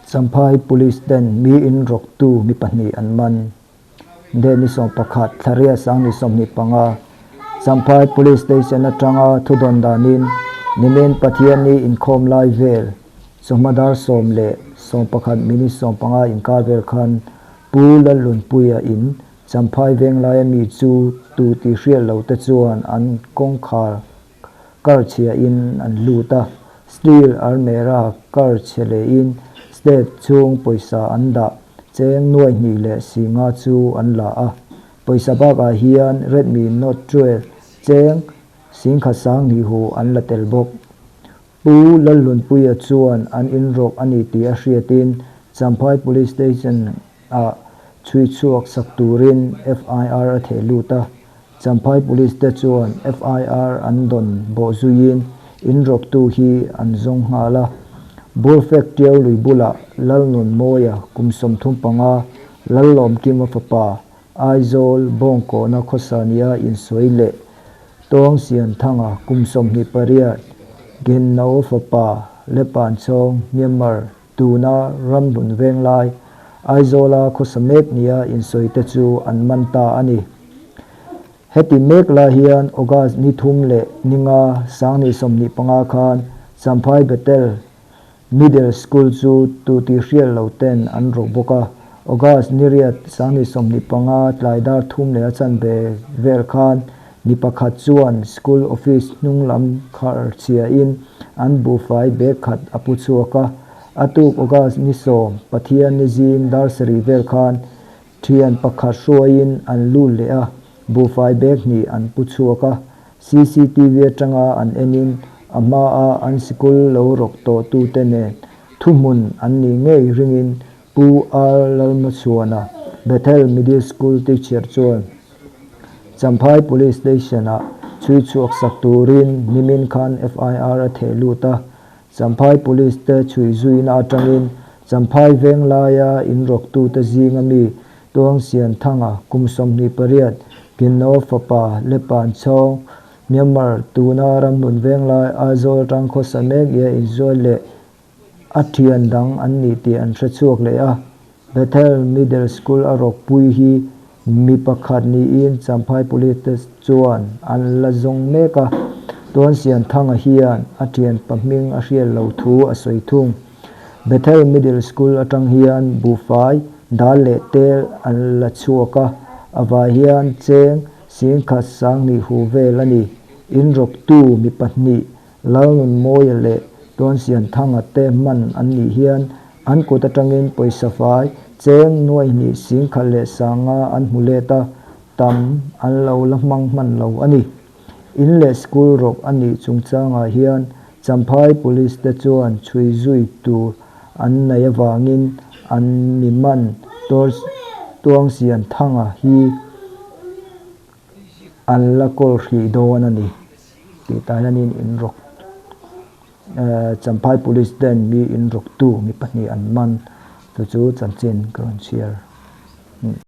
Champhai Police ten mi in rawktu mi pahnih an man. Date ni 11 thla 2025, Champhai Police Station atanga thudawn danin nimin Pathianni inkhawm lai vel chawhma dar 10 leh 11 minute 15 inkar vel khan Pu Lalunpuia in Champhai Venglaia mi chu tu tih hriat lo te chuan an kawngkhar kar chhia in an lut a, steel almera kar chhe lehin step chhung pawisa an dah cheng nuai hnih leh si nga chu an la a. Pawisa bakah hian Redmi Note 12 cheng singkhat sang hnih hu an la tel bawk. Pu Lalhlunpuia chuan an inrawk a ni tih a hriatin Champhai Police Station ah chhui chhuak sak turin FIR a theh lut a. Champhai Police te chuan FIR an dawn bawh zuiin inrawktu hi an zawng nghal a. Burfek Tiau lui bulah Lalnunmawia kum 35, Lallawmkima fapa, Aizawl, Bawngkawna khawsa nia insawi leh Tawng Sianthanga kum 28, Genno fapa, Lepanchawng, Myanmar, tuna Ramhlun Venglai, Aizawla khawsa mek nia insawi te chu an man ta a ni. Heti mek lai hian August ni 3 leh ni 5 2025 khan Champhai Bethel Middle School chu tu tih hriat lo ten an rawk bawk a. August ni 8 2025 tlai dar 3 leh a chanve vel khan mi pakhat chuan school office hnung lam khar chhiain an buhfai bag khat a pu chhuak a. A tuk August ni 10 Pathian ni zing dar 7 vel khan thian pakhat hruaiin an lut leh a, buhfai bag hnih an pu chhuak a. CCTV atanga an enin a hmaa an sikul lo rawk tawh tute nen thuhmun an nih ngei ringin Pu R Lalmachhuana, Bethel Middle School teacher chuan Champhai Police Station-ah chhui chhuak sak turin nimin khan FIR a theh lut a. Champhai Police te chhui zuina atangin Champhai Venglaia inrawktute zinga mi Tuang Sianthanga kum 28, Kinno fapa Lepanchawng, Myanmar tuna Ramhlun Venglai Aizawl atang khawsa mek ia inzuai leh a thian dang an ni tih an hre chhuak leh a. Bethel Middle School a rawk pui hi mi pakhat niin Champhai Police te chuan an la zawng mek a. Tuan Sianthanga hian a thian pahming a hriat lo thu a sawi thung. Bethel Middle School atang hian buhfai, dal leh tel an la chhuak a, a vai hian cheng singkhat sang hnih hu vel a ni. Inrawktu mi pahnih Lalnunmawia leh Tuan Sianthanga te man an nih hian an kut atangin pawisa fai cheng nuai hnih singkhat leh sanga an hmu let a, tam an lo la hmang hman lo a ni. In leh school rawk a nih chungchangah hian Champhai Police te chuan chhui zui tur an nei avangin an mi man Tuang Sianthanga hi an la kawl hrih dawn a ni tih tah hianin in rawk Champhai Police ten mi in rawktu mi pahnih an man chu chu chanchin ka rawn chhiar.